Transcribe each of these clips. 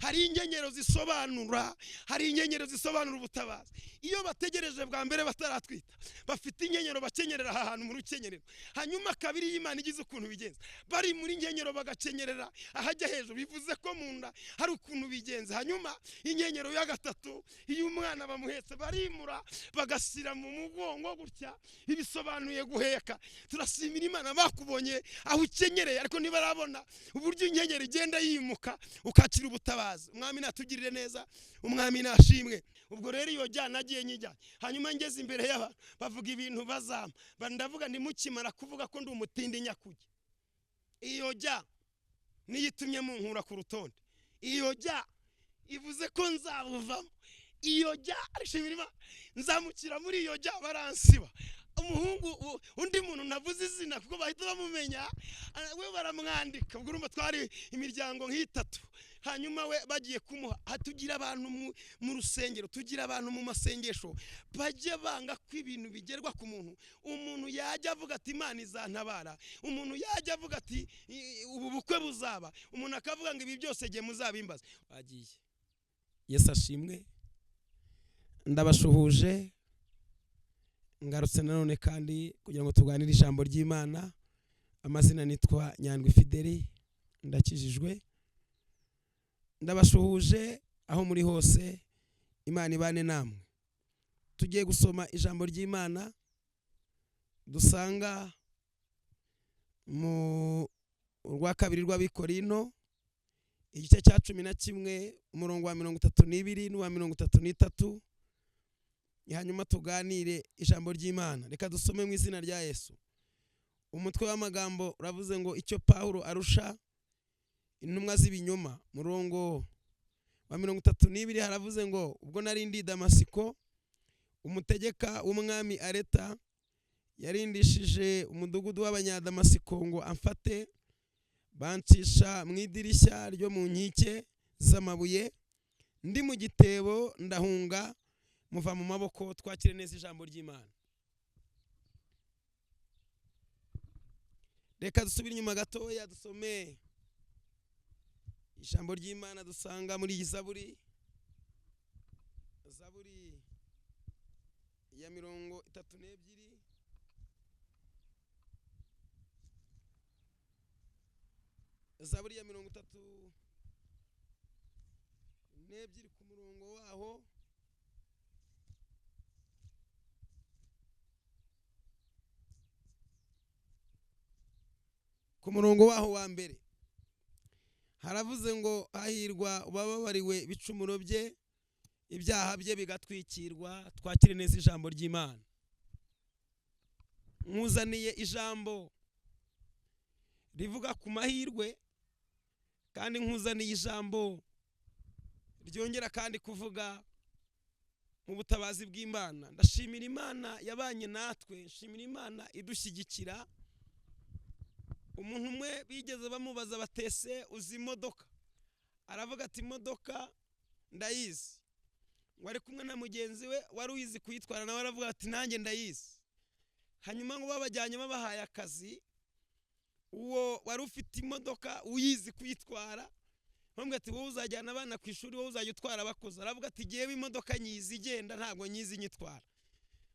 Hari inyenyero zisobanura, hari inyenyero zisobanura ubutabazi. Iyo bategereje bwa mbere bataratwita, bafite inyenyero bakenyerera aha hantu mu rukenyerero. Hanyuma kabiri y'Imana igize ukuntu bigenza, bari muri nyenyero bagakenyerera ahajya hejuru, bivuze ko mu nda hari ukuntu bigenza. Hanyuma inyenyero ya gatatu, iyo umwana bamuhetse barimura bagashyira mu mugongo gutya, ibisobanuye guheka. Turashimira Imana bakubonye aho ukenyereye, ariko ntibarabona uburyo inyenyero igenda yimuka ukakira ubutabazi. Umwami natugirire neza, umwami nashimwe. Ubwo rero iyo jyana nagiye nyijyanye, hanyuma ngeze imbere y'abantu bavuga ibintu bazama, ndavuga nti mukimara kuvuga ko ndi umutindi nyakujya, iyo jya niyo itumye munkura ku rutonde, iyo jya ivuze ko nzabuvamo, iyo jya arishimira Imana, nzamukira muri iyo jya baransiba. Umuhungu undi muntu navuze izina kuko bahita bamumenya, we baramwandika. Ubwo urumva twari imiryango nk'itatu. Hanyuma we bagiye kumuha, tugira abantu mu rusengero, tugira abantu mu masengesho bajye banga ko ibintu bigerwa ku muntu. Umuntu yajya avuga ati Imana izantabara, umuntu yajya avuga ati ubu bukwe buzaba, umuntu akavuga ngo ibi byose gihe muzabimbaza. Bagiye. Yesu ashimwe, ndabashuhuje, ngarutse nanone kandi kugira ngo tuganire ijambo ry'Imana. Amazina nitwa Nyandwi Fideli, ndakijijwe. Ndabashuhuje aho muri hose, Imana ibane namwe. Tugiye gusoma ijambo ry'Imana dusanga mu rwa kabiri rw'Abikorino, igice cya 11, umurongo wa 32 n'uwa 33. Hanyuma tuganire ijambo ry'Imana. Reka dusome mu izina rya Yesu. Umutwe w'amagambo uravuze ngo icyo Paulo arusha intumwa z'ibinyoma. Murongo wa 32 haravuze ngo ubwo nari ndi Damasiko, umutegeka w'umwami Areta yarindishije umudugudu w'abanyadamasiko ngo amfate, bancisha mu idirishya ryo mu nkike z'amabuye, ndi mu gitebo ndahunga muva mu maboko. Twakire neza ijambo ry'Imana. Reka dusubire inyuma gatoya dusome ijambo ry'Imana dusanga muri iyi Zaburi, Zaburi ya 32. Zaburi ya 32 ku murongo waho. Ku murongo waho wa mbere haravuze ngo hahirwa ubababariwe ibicumuro bye, ibyaha bye bigatwikirwa. Twakire neza ijambo ry'Imana. Nkuzaniye ijambo rivuga ku mahirwe, kandi nkuzaniye ijambo ryongera kandi kuvuga mu butabazi bw'Imana. Ndashimira Imana yabanye natwe, nshimira Imana idushyigikira. Umuntu umwe bigeze bamubaza batese uzi imodoka, aravuga ati imodoka ndayizi. Ngo ari kumwe na mugenzi we wari uyizi kuyitwara, nawe aravuga ati nanjye ndayizi. Hanyuma ngo babajyanye babahaye akazi, uwo wari ufite imodoka uyizi kuyitwara bamubwira ati wowe uzajyana abana ku ishuri, wowe uzajya utwara abakozi. Aravuga ati jyewe imodoka nyizi igenda, ntabwo nyizi nyitwara.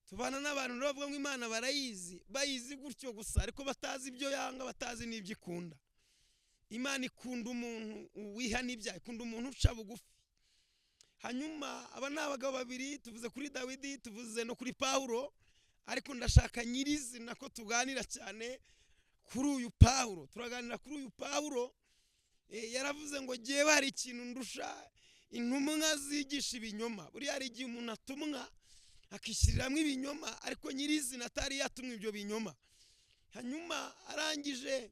Tubana n'abantu bavuga ngo Imana barayizi, bayizi gutyo gusa, ariko batazi ibyo yanga, batazi n'ibyo ikunda. Imana ikunda umuntu wihana ibyaha, ikunda umuntu uca bugufi. Hanyuma aba ni abagabo babiri, tuvuze kuri Dawidi, tuvuze no kuri Paulo, ariko ndashaka nyirizina ko tuganira cyane kuri uyu Paulo. Turaganira kuri uyu Paulo. Yaravuze ngo jyewe hari ikintu ndusha intumwa zigisha ibinyoma. Buriya hari igihe umuntu atumwa akishyiriramo ibinyoma, ariko nyirizina atari yatumwe ibyo binyoma. Hanyuma arangije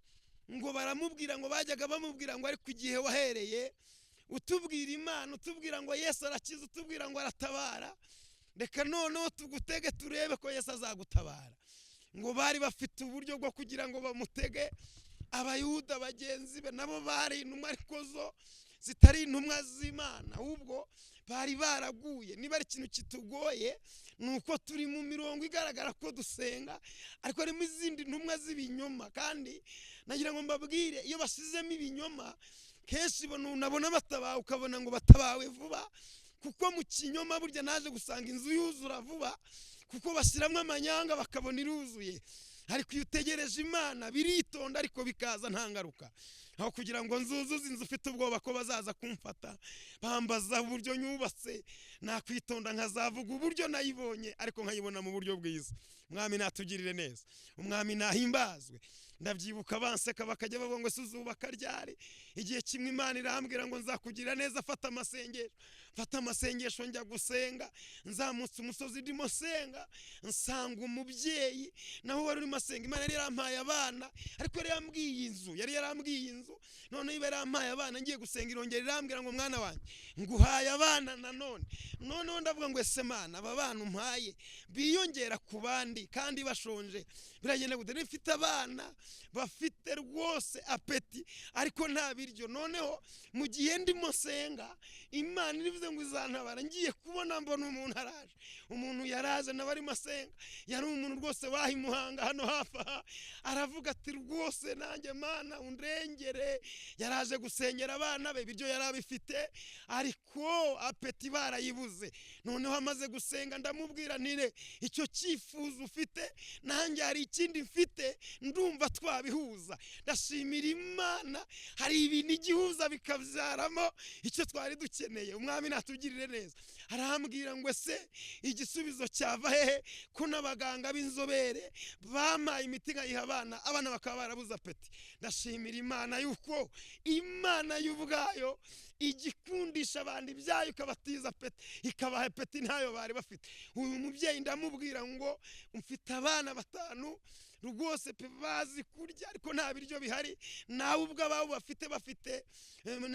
ngo baramubwira ngo bajyaga bamubwira ngo ariko igihe wahereye utubwira Imana, utubwira ngo Yesu arakiza, utubwira ngo aratabara, reka noneho tugutege turebe ko Yesu azagutabara. Ngo bari bafite uburyo bwo kugira ngo bamutege. Abayuda bagenzi be nabo bari intumwa, ariko zo zitari intumwa z'Imana, ahubwo bari baraguye. Niba ari ikintu kitugoye nuko turi mu mirongo igaragara ko dusenga, ariko harimo izindi ntumwa z'ibinyoma. Kandi nagira ngo mbabwire, iyo basizemo ibinyoma Kenshi unabona batabawe, ukabona ngo batabawe vuba, kuko mu kinyoma burya naje gusanga inzu yuzura vuba, kuko bashyiramo amanyanga bakabona iruzuye. Ariko iyo utegereje Imana biritonda, ariko bikaza nta ngaruka. Aho kugira ngo nzuzuze inzu ufite ubwoba ko bazaza kumfata bambaza uburyo nyubatse, nakwitonda nkazavuga uburyo nayibonye, ariko nkayibona mu buryo bwiza. Umwami natugirire neza, umwami nahimbazwe. Ndabyibuka banseka bakajya bavuga ngo ese uzubaka ryari? Igihe kimwe Imana irambwira ngo nzakugira neza, fata amasengesho. Fata amasengesho njya gusenga, nzamutse umusozi ndimo senga, nsanga umubyeyi naho wari urimo asenga. Imana yari yarampaye abana, ariko yari yarambwiye inzu, yari yarambwiye inzu. None iba yarampaye abana, ngiye gusenga irongera irambwira ngo mwana wanjye nguhaye abana nanone. Noneho ndavuga ngo ese Mana, aba bana umpaye biyongera ku bandi kandi bashonje, biragenda gute? Nifite abana bafite rwose appétit ariko nta biryo. Noneho mu gihe ndimo senga, Imana irivuze ngo izantabara, ngiye kubona mbona umuntu araje. Umuntu yaraje nawe arimo asenga, yari umuntu rwose waha Imuhanga hano hafi aha. Aravuga ati rwose nanjye Mana undengere. Yaraje gusengera abana be, ibiryo yari abifite ariko appétit barayibuze. Noneho amaze gusenga ndamubwira ntire icyo cyifuzo ufite nanjye hari ikindi mfite, ndumva twabihuza. Ndashimira Imana, hari ibintu igihuza bikabyaramo icyo twari dukeneye. Umwami natugirire neza. Arambwira ngo ese igisubizo cyava hehe ko n'abaganga b'inzobere bampaye imiti nkayiha abana, abana bakaba barabuze appétit? Ndashimira Imana yuko Imana y'ubwayo igikundisha abantu ibyayo, ikabatiza appétit, ikabaha appétit ntayo bari bafite. Uyu mubyeyi ndamubwira ngo mfite abana 5 rwose pe, bazi kurya ariko nta biryo bihari, nawe ubwo ababo bafite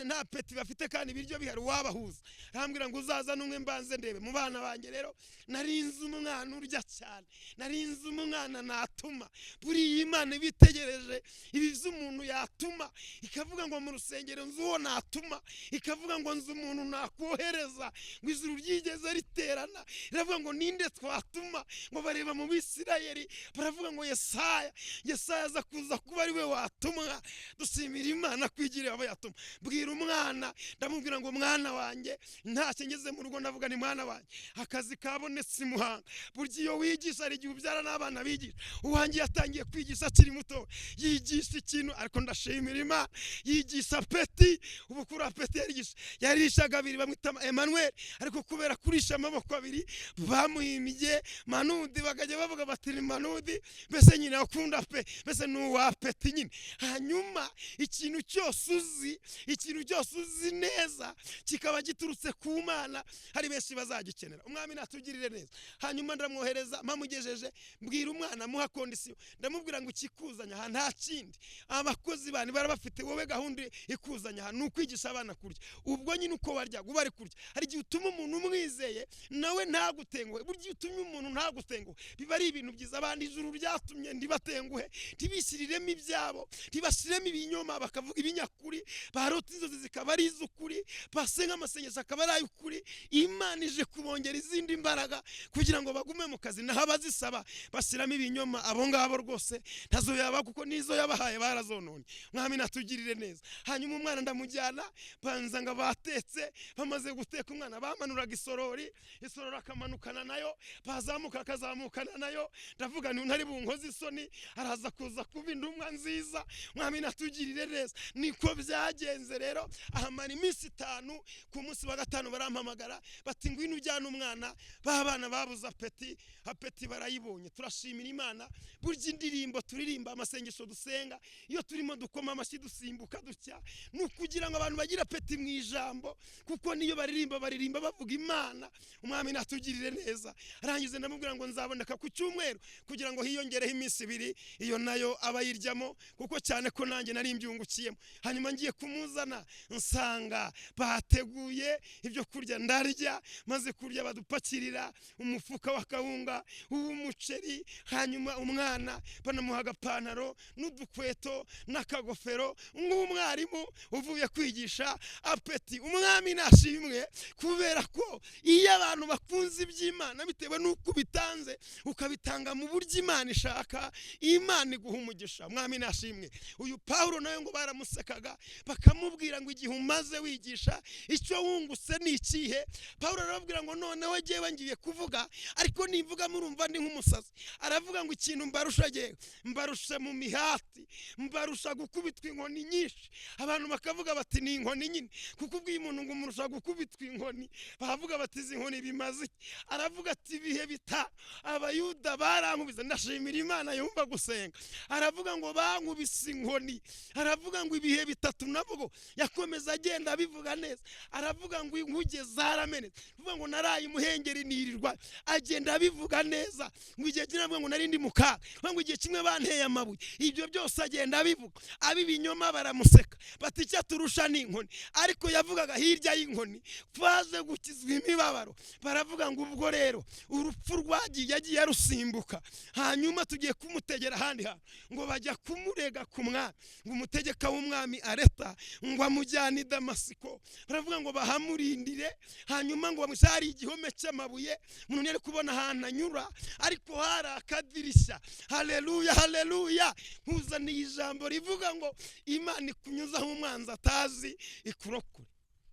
nta appétit bafite kandi ibiryo bihari, wabahuza? Arambwira ngo uzazane umwe mbanze ndebe mu bana banjye. Rero narinze umwana urya cyane, narinze umwana natuma. Buriya Imana ibitegereje ibi by'umuntu yatuma, ikavuga ngo mu rusengero nzi uwo natuma, ikavuga ngo nzi umuntu nakohereza. Ngo ijuru ryigeze riterana riravuga ngo ninde twatuma? Ngo bareba mu Bisirayeli baravuga ngo Yesaya. Yesaya aza kuza kuba ari we watumwa. Dushimira Imana kwigirira abo yatuma. Bwira umwana, ndamubwira ngo mwana wanjye, ntacyo ngeze mu rugo ndavuga ni mwana wanjye, akazi kabonetse i Muhanga. Burya iyo wigisha hari igihe ubyara n'abana bigisha. Uwanjye yatangiye kwigisha akiri muto, yigisha ikintu, ariko ndashimira Imana, yigisha appétit. Ubu kuri appétit yarigisha, yarishaga abiri, bamwita Emmanuel, ariko kubera kurisha amaboko abiri bamuhimbye Manudi, bakajya bavuga bati ni Manudi, mbese nyine akunda pe, mbese ni uwa appétit nyine. Hanyuma ikintu cyose uzi, ikintu cyose uzi neza kikaba giturutse ku Mana, hari benshi bazagikenera. Umwami natugirire neza. Hanyuma ndamwohereza, mpamugejeje mbwira umwana, muha condition, ndamubwira ngo ikikuzanya aha nta kindi, abakozi bandi bara bafite, wowe gahunda ikuzanya aha ni ukwigisha abana kurya. Ubwo nyine uko baryaga uba ari kurya. Hari igihe utuma umuntu umwizeye nawe ntagutenguhe. Burya iyo utumye umuntu ntagutenguhe biba ari ibintu byiza. Abandi ijuru ryatumye ntibatenguhe, ntibishyiriremo ibyabo, ntibashyiremo ibinyoma, bakavuga ibinyakuri, barota inzozi zikaba ari iz'ukuri, basenga amasengesho akaba ari ay'ukuri. Imana ije kubongera izindi mbaraga kugira ngo bagume mu kazi. Naho abazisaba bashyiramo ibinyoma, abo ngabo rwose ntazo yaba, kuko n'izo yabahaye barazononye. Mwami natugirire neza. Hanyuma umwana ndamujyana, banza ngo batetse, bamaze guteka umwana bamanuraga isorori, isorori akamanukana nayo, bazamuka akazamukana nayo. Ndavuga nti ntari bunkoze isoni, araza kuza kuba intumwa nziza. Mwami natugirire neza. Niko byagenze rero, ahamara iminsi 5. Ku munsi wa gatanu barampamagara bati ngwino ujyane umwana, ba bana babuze appétit, appétit barayibonye. Turashimira Imana. Burya indirimbo turirimba, amasengesho dusenga, iyo turimo dukoma amashyi dusimbuka dutya, ni ukugira ngo abantu bagire appétit mu ijambo, kuko niyo baririmba baririmba bavuga Imana. Umwami natugirire neza. Arangize ndamubwira ngo nzaboneka ku cyumweru kugira ngo hiyongereho iminsi 2, iyo nayo aba ayiryamo, kuko cyane ko nanjye nari mbyungukiyemo. Hanyuma ngiye kumuzana nsanga bateguye ibyo kurya, ndarya. Maze kurya badupakirira umufuka w'akawunga, uw'umuceri, hanyuma umwana banamuha agapantaro n'udukweto n'akagofero nk'umwarimu uvuye kwigisha appétit. Umwami nashimwe, kubera ko iyo abantu bakunze iby'Imana bitewe n'uko ubitanze, ukabitanga mu buryo Imana ishaka. Uwiteka Imana iguha umugisha. Mwami nashimwe. Uyu Pawulo nawe ngo baramusekaga, bakamubwira ngo igihe umaze wigisha icyo wungutse ni ikihe? Pawulo arababwira ngo noneho jyewe ngiye kuvuga, ariko nimvuga murumva ndi nk'umusazi. Aravuga ngo ikintu mbarusha jyewe, mbarusha mu mihati, mbarusha gukubitwa inkoni nyinshi. Abantu bakavuga bati ni inkoni nyine, kuko ubwiye umuntu ngo umurusha gukubitwa inkoni, baravuga bati izi nkoni bimaze iki? Aravuga ati ibihe bita Abayuda barankubise. Ndashimira Imana yumva gusenga. Aravuga ngo bankubise inkoni, aravuga ngo ibihe bitatu, nabwo yakomeza agenda abivuga neza. Aravuga ngo inkuge zaramenetse, avuga ngo naraye imuhengeri nirirwa, agenda abivuga neza. Ngo igihe kimwe avuga ngo nari ndi mu kaga, avuga ngo igihe kimwe banteye amabuye. Ibyo byose agenda abivuga, ab'ibinyoma baramuseka bati icyo aturusha ni inkoni, ariko yavugaga hirya y'inkoni twaje gukizwa imibabaro. Baravuga ngo ubwo rero urupfu rwagiye yagiye arusimbuka, hanyuma tugiye kumutegera ahandi hantu. Ngo bajya kumurega ku mwami, ngo umutegeka w'umwami Areta ngo amujyane i Damasiko. Baravuga ngo bahamurindire, hanyuma ngo bamushyire hari igihome cy'amabuye, umuntu yari kubona ahantu anyura, ariko hari akadirishya. Haleluya, haleluya! Nkuzaniye ijambo rivuga ngo Imana ikunyuzaho umwanzi atazi ikurokore.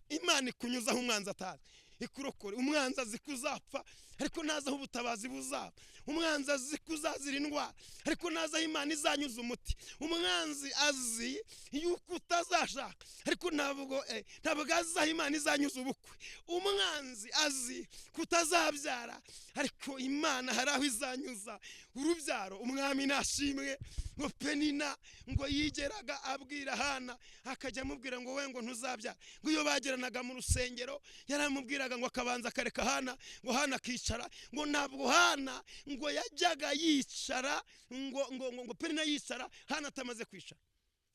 Imana ikunyuzaho umwanzi atazi ikurokore. Umwanzi azi ko uzapfa, ariko ntazi aho ubutabazi buzaba. Umwanzi azi ko uzazira indwara, ariko ntazi aho Imana izanyuza umuti. Umwanzi azi yuko utazashaka, ariko ntabwo azi aho Imana izanyuza ubukwe. Umwanzi azi ko utazabyara, ariko Imana hari aho izanyuza urubyaro. Umwami nashimwe. Ngo Penina ngo yigeraga abwira Hana, akajya amubwira ngo we ngo ntuzabyara. Ngo iyo bageranaga mu rusengero yaramubwiraga ngo akabanza akareka Hana, ngo Hana akicara, ngo ntabwo Hana ngo yajyaga yicara, ngo ngo ngo Penina yicara Hana atamaze kwicara,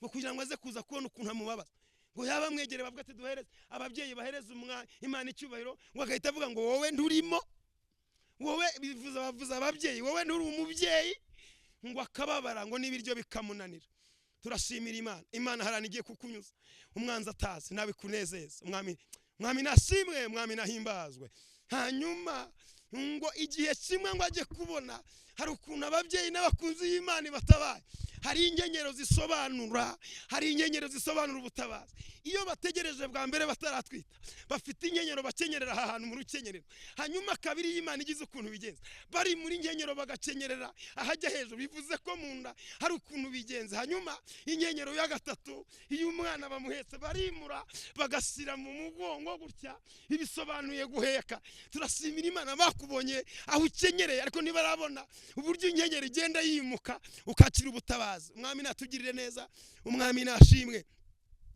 ngo kugira ngo aze kuza kubona ukuntu amubabaza. Ngo yaba amwegereye bavuga ati duhereze ababyeyi, bahereze Imana icyubahiro, ngo agahita avuga ngo wowe nturimo, wowe bivuza bavuza ababyeyi, wowe nturi umubyeyi. Ngo akababara, ngo n'ibiryo bikamunanira. Turashimira Imana. Imana harana igiye kukunyuza umwanzi atazi, nawe kunezeza. Umwami nashimwe, umwami nahimbazwe. Hanyuma ngo igihe kimwe ngo ajye kubona hari ukuntu ababyeyi n'abakunzi b'Imana batabaye. Hari inyenyero zisobanura, hari inyenyero zisobanura ubutabazi. Iyo bategereje bwa mbere bataratwita, bafite inyenyero bakenyerera aha hantu mu rukenyerero. Hanyuma kabiri y'Imana igize ukuntu bigenza, bari muri nyenyero bagakenyerera ahajya hejuru, bivuze ko mu nda hari ukuntu bigenza. Hanyuma inyenyero ya gatatu, iyo umwana bamuhetse barimura bagashyira mu mugongo gutya, ibisobanuye guheka. Turashimira Imana bakubonye aho ukenyereye, ariko ntibarabona uburyo inyenyeri igenda yimuka ukakira ubutabazi. Umwami natugirire neza, umwami nashimwe.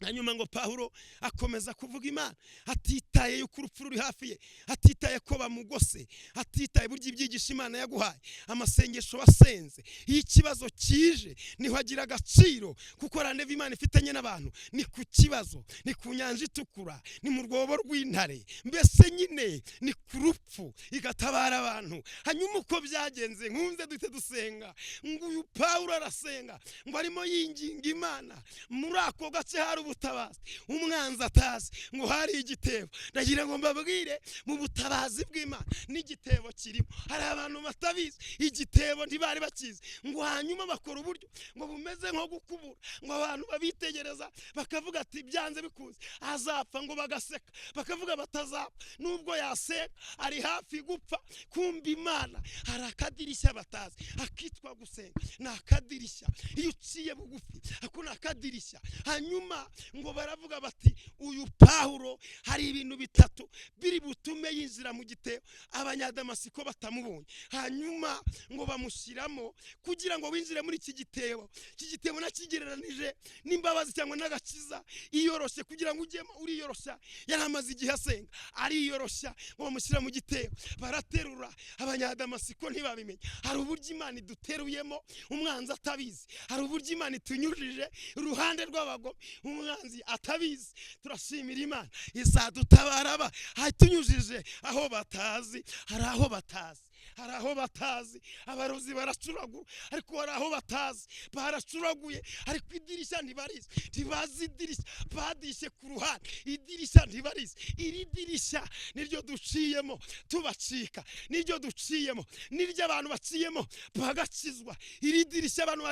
Hanyuma ngo Pawulo akomeza kuvuga Imana, atitaye yuko urupfu ruri hafi ye, atitaye ko bamugose, atitaye buryo ibyigisha Imana yaguhaye, amasengesho wasenze. Iyo ikibazo kije niho agira agaciro, kuko rendez-vous Imana ifitanye n'abantu ni ku kibazo, ni ku nyanja itukura, ni mu rwobo rw'intare, mbese nyine ni ku rupfu, igatabara abantu. Hanyuma uko byagenze, nkunze duhite dusenga. Ngo uyu Pawulo arasenga, ngo arimo yinginga Imana. Muri ako gace hari ubutabazi umwanzi atazi, ngo hari igitebo. Ndagira ngo mbabwire, mu butabazi bw'Imana n'igitebo kirimo. Hari abantu batabizi, igitebo ntibari bakizi. Ngo hanyuma bakora uburyo ngo bumeze nko gukubura, ngo abantu babitegereza bakavuga ati byanze bikunze azapfa, ngo bagaseka bakavuga batazapfa, nubwo yaseka ari hafi gupfa. Kumva Imana hari akadirishya batazi, akitwa gusenga ni akadirishya. Iyo uciye bugufi ako ni akadirishya. Hanyuma ngo baravuga bati uyu Pawulo hari ibintu bitatu biri butume yinjira mu gitebo Abanyadamasiko batamubonye. Hanyuma ngo bamushyiramo kugira ngo winjire muri iki gitebo. Iki gitebo nakigereranije n'imbabazi cyangwa n'agakiza iyoroshye, kugira ngo ujyemo uriyoroshya. Yari amaze igihe asenga ariyoroshya, ngo bamushyira mu gitebo, baraterura, Abanyadamasiko ntibabimenya. Hari uburyo Imana iduteruyemo umwanzi atabizi, hari uburyo Imana itunyujije iruhande rw'abagome umwanzi atabizi. Turashimira Imana izadutabara, aba hatunyujije aho batazi. Hari aho batazi. Hari aho batazi, abarozi baracuragura, ariko hari aho batazi, baracuraguye ariko idirishya ntibarizi, ntibazi idirishya, badishye ku ruhande, idirishya ntibarizi. Iri dirishya niryo duciyemo tubacika, niryo duciyemo, niryo abantu baciyemo bagakizwa. Iri dirishya abantu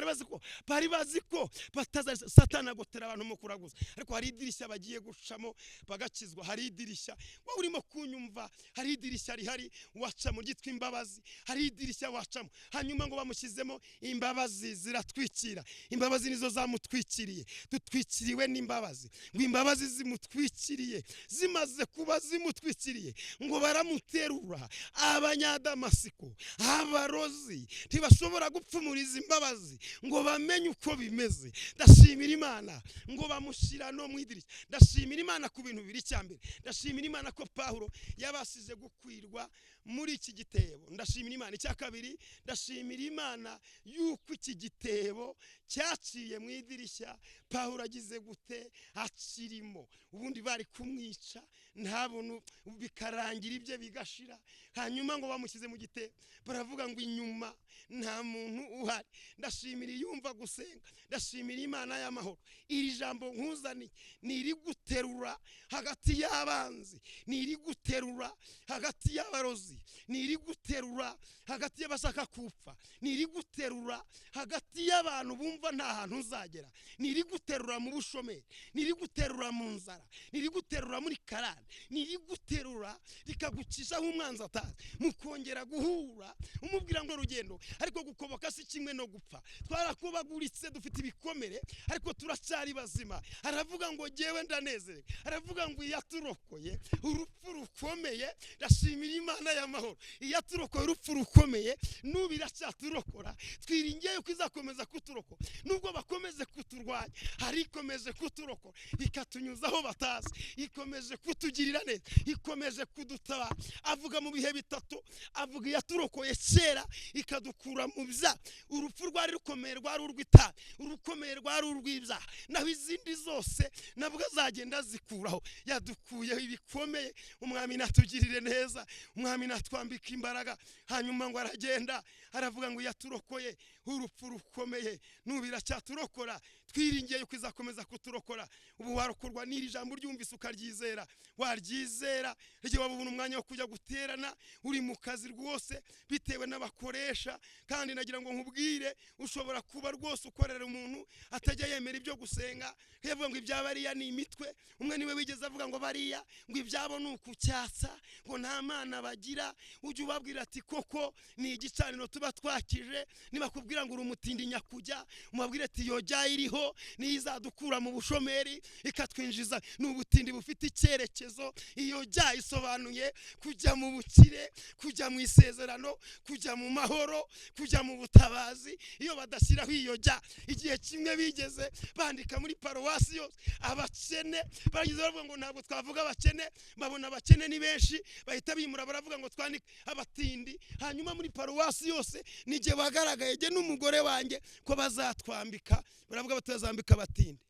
bari bazi ko bataza, Satani agotera abantu mu kuraguza, ariko hari idirishya bagiye gucamo bagakizwa. Hari idirishya, wowe urimo kunyumva, hari idirishya rihari wacamo ryitwa imbabazi, hari idirishya wacamo. Hanyuma ngo bamushyizemo, imbabazi ziratwikira, imbabazi nizo zamutwikiriye, dutwikiriwe n'imbabazi. Ngo imbabazi zimutwikiriye, zimaze kuba zimutwikiriye, ngo baramuterura. Abanyadamasiko, abarozi ntibashobora gupfumuriza imbabazi ngo bamenye uko bimeze. Ndashimira Imana, ngo bamushyira no mu idirishya. Ndashimira Imana ku bintu bibiri. Icya mbere, ndashimira Imana ko Pawulo yabashije gukwirwa muri iki gitebo, ndashimira Imana. Icya kabiri, ndashimira Imana yuko iki gitebo cyaciye mu idirishya Pawulo agize gute? Akirimo. Ubundi bari kumwica ntabunu, bikarangira ibye bigashira. Hanyuma ngo bamushyize mu gitebo, baravuga ngo inyuma nta muntu uhari. Ndashimira iyumva gusenga, ndashimira Imana y'amahoro. Iri jambo nkuzaniye ni iriguterura hagati y'abanzi, ni iriguterura hagati y'abarozi, ni iriguterura hagati y'abashaka kupfa, ni iriguterura hagati y'abantu bumva nta hantu uzagera, ni iriguterura mu bushomeri, ni iriguterura mu nzara, ni iriguterura muri karani, ni iriguterura rikagucishaho umwanzi atazi, mukongera guhura umubwira ngo rugendo. Ariko gukoboka si kimwe no gupfa. Twarakobaguritse, dufite ibikomere, ariko turacyari bazima. Aravuga ngo jyewe ndanezerewe, aravuga ngo iyaturokoye urupfu rukomeye. Ndashimira Imana y'amahoro, iyaturokoye urupfu rukomeye, n'ubu iracyaturokora. Twiringiye yuko izakomeza kuturokora nubwo bakomeze kuturwanya. Hari ikomeje kuturokora ikatunyuza aho batazi, ikomeje kutugirira neza, ikomeje kudutabara. Avuga mu bihe bitatu, avuga iyaturokoye kera ikadukura mu byaha. Urupfu rwari rukomeye rwari urw'itabi, urukomeye rwari urw'ibyaha, naho izindi zose nabwo azagenda zikuraho. Yadukuyeho ibikomeye. Umwami natugirire neza, Umwami natwambika imbaraga. Hanyuma ngo aragenda aravuga ngo yaturokoye urupfu rukomeye, n'ubu iracyaturokora, twiringiye yuko izakomeza kuturokora. Ubu warokorwa n'iri jambo uryumvise ukaryizera, waryizera igihe waba ubona umwanya wo kujya guterana uri mu kazi rwose bitewe n'abakoresha. Kandi nagira ngo nkubwire, ushobora kuba rwose ukorera umuntu atajya yemera ibyo gusenga, yavuga ngo ibya bariya ni imitwe. Umwe niwe wigeze avuga ngo bariya ngo ibyabo ni ukucyatsa, ngo nta mana bagira. Ujye ubabwira ati koko ni igicaniro tuba twakije. Nibakubwira ngo uri umutindi nyakujya, umubwire ati yojya iriho niyo izadukura mu bushomeri ikatwinjiza. Ni ubutindi bufite icyerekezo. Iyo jya isobanuye kujya mu bukire, kujya mu isezerano, kujya mu mahoro, kujya mu butabazi. Iyo badashyiraho iyo jya, igihe kimwe bigeze bandika muri paruwasi yose abakene, barangiza baravuga ngo ntabwo twavuga abakene, babona abakene ni benshi, bahita bimura baravuga ngo twandike abatindi. Hanyuma muri paruwasi yose nijye wagaragaye, jye n'umugore wanjye, ko bazatwambika, baravuga batazambika abatindi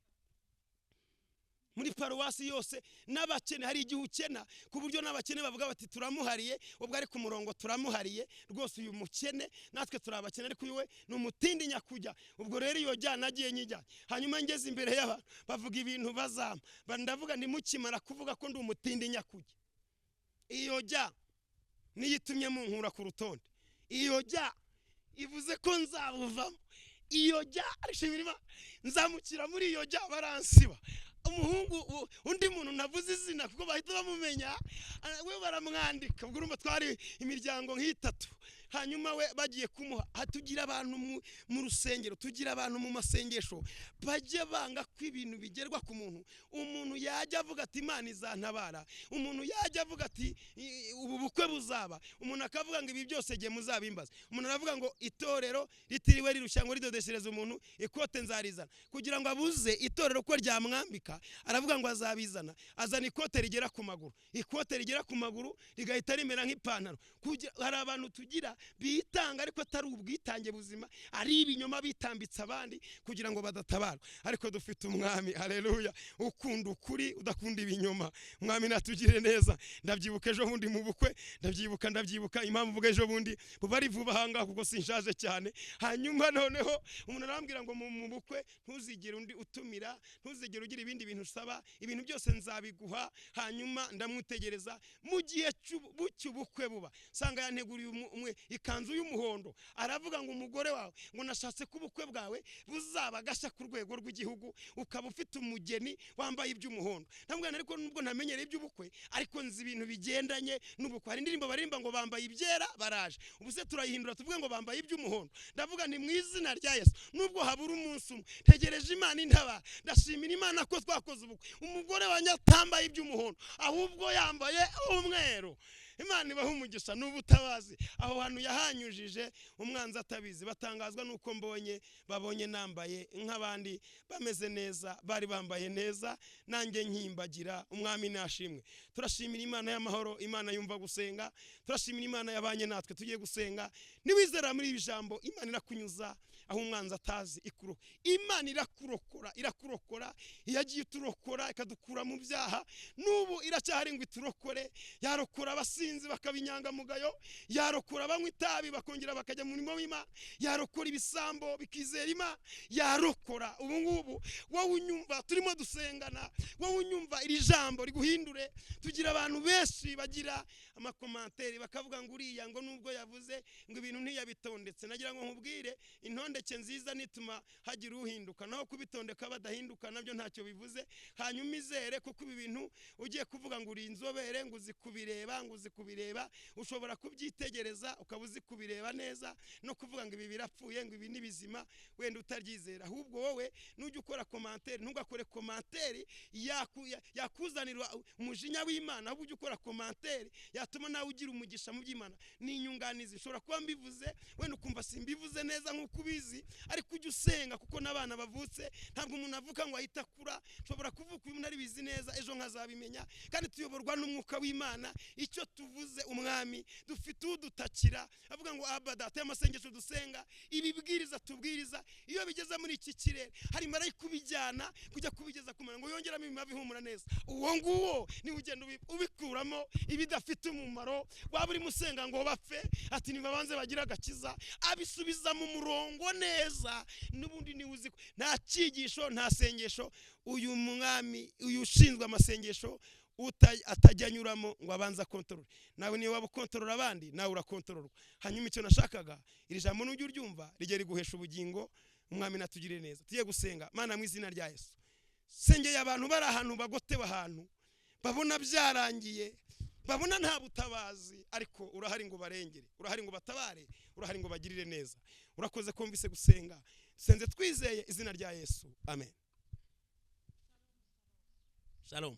muri paruwasi yose n'abakene. Hari igihe ukena ku buryo n'abakene bavuga bati turamuhariye, ubwo ari ku murongo turamuhariye rwose uyu mukene, natwe turi abakene, ariko uyu we ni umutindi nyakujya. Ubwo rero iyo jyana nagiye nyijyanye, hanyuma ngeze imbere y'abantu bavuga ibintu bazampa, ndavuga ntimukimara kuvuga ko ndi umutindi nyakujya, iyo jya niyo itumye munkura ku rutonde, iyo jya ivuze ko nzabuvamo, iyo jya nzamukira muri iyo jya baransiba. Umuhungu undi muntu navuze izina kuko bahita bamumenya, we baramwandika. Ubwo urumva twari imiryango nk'itatu. Hanyuma we bagiye kumuha. Tugira abantu mu rusengero, tugira abantu mu masengesho bajya banga ko ibintu bigerwa ku muntu. Umuntu yajya avuga ati Imana izantabara, umuntu yajya avuga ati ubu bukwe buzaba, umuntu akavuga ngo ibi byose gihe muzabimbaza. Umuntu aravuga ngo itorero ritiriwe rirushya ngo ridodeshereze umuntu ikote nzarizana, kugira ngo abuze itorero ko ryamwambika, aravuga ngo azabizana. Azana ikote rigera ku maguru, ikote rigera ku maguru rigahita rimera nk'ipantaro. Hari abantu tugira Bitanga ariko atari ubwitange buzima, ari ibinyoma bitambitse abandi kugira ngo badatabarwa. Ariko dufite umwami, haleluya, ukunda ukuri udakunda ibinyoma. Umwami natugire neza. Ndabyibuka ejo bundi mu bukwe, ndabyibuka impamvu mvuga ejo bundi buba ari vuba ahangaha kuko sinshaje cyane. Hanyuma noneho umuntu arambwira ngo mu bukwe ntuzigere undi utumira, ntuzigere ugira ibindi bintu usaba, ibintu byose nzabiguha. Hanyuma ndamwitegereza mu gihe cy'ubukwe buba, sanga yanteguriye umwe ikanzu y'umuhondo, aravuga ngo umugore wawe ngo nashatse ko ubukwe bwawe buzaba gashya ku rwego rw'igihugu, ukaba ufite umugeni wambaye iby'umuhondo. Ndamubwira ariko nubwo ntamenyereye iby'ubukwe, ariko nzi ibintu bigendanye n'ubukwe. Hari indirimbo baririmba ngo bambaye ibyera baraje, ubu se turayihindura tuvuge ngo bambaye iby'umuhondo. Ndavuga nti mu izina rya Yesu, nubwo habura umunsi umwe, ntegereje Imana intabara. Ndashimira Imana ko twakoze ubukwe, umugore wanjye atambaye iby'umuhondo ahubwo yambaye umweru. Imana ibaha umugisha n'ubutabazi. Aho hantu yahanyujije umwanzi atabizi, batangazwa nuko mbonye babonye nambaye nk'abandi bameze neza, bari bambaye neza, nanjye nkimbagira. Umwami nashimwe. Turashimira Imana y'amahoro, Imana yumva gusenga. Turashimira Imana yabanye natwe tugiye gusenga. Niwizera muri iri jambo, Imana irakunyuza aho umwanzi atazi ikuru. Imana irakurokora, irakurokora. Yagiye iturokora ikadukura mu byaha, n'ubu iracyahari ngo iturokore. Yarokora abasinzi bakaba inyangamugayo, yarokora abanywa itabi bakongera bakajya mu murimo w'Imana, yarokora ibisambo bikizera Imana, yarokora. Ubu ngubu wowe unyumva turimo dusengana, wowe unyumva iri jambo riguhindure. Tugira abantu benshi bagira amakomanteri bakavuga ngo uriya ngo nubwo yavuze ngo ibintu ntiyabitondetse. Nagira ngo nkubwire, intondeke nziza nituma hagira uhinduka, naho kubitondeka badahinduka nabyo ntacyo bivuze. Hanyuma izere, kuko ibi bintu ugiye kuvuga ngo uri inzobere, ngo uzi kubireba, ngo uzi kubireba, ushobora kubyitegereza ukaba uzi kubireba neza, no kuvuga ngo ibi birapfuye, ngo ibi ni bizima, wenda utaryizera. Ahubwo wowe nujya ukora komanteri, ntugakore komanteri yakuzanira umujinya w'Imana, ahubwo ujye ukora komanteri yatuma nawe ugira umugisha mu by'Imana. Ni inyunganizi. Ushobora kuba mbivuze wenda ukumva simbivuze neza nk'uko ubizi, ariko ujye usenga, kuko n'abana bavutse ntabwo umuntu avuka ngo ahite akura. Ushobora kuvuka uyu muntu aribizi neza, ejo nkazabimenya. Kandi tuyoborwa n'umwuka w'Imana. Icyo tuvuze umwami dufite udutakira avuga ngo Abba Data, amasengesho dusenga, ibibwiriza tubwiriza, iyo bigeze muri iki kirere hari marayika ubijyana kujya kubigeza ku Mana ngo yongeramo imibavu ihumura neza. Uwo nguwo ni ugenda ubikuramo ibidafite umumaro. Waba urimo usenga ngo bapfe, ati nibabanze bagira agakiza, abisubiza mu murongo neza. N'ubundi ni uzi nta cyigisho, nta sengesho uyu mwami uyu ushinzwe amasengesho atajya anyuramo ngo abanze akontorore. Nawe niyo waba ukontorora abandi, nawe urakontororwa. Hanyuma icyo nashakaga, iri jambo nujya uryumva rijye riguhesha ubugingo. Umwami natugirire neza. Tugiye gusenga. Mana, mu izina rya Yesu, sengeye abantu bari ahantu bagotewe, ahantu babona byarangiye, babona nta butabazi, ariko urahari ngo barengere, urahari ngo batabare, urahari ngo bagirire neza. Urakoze kumvise gusenga. Senze twizeye izina rya Yesu, amen. Shalom.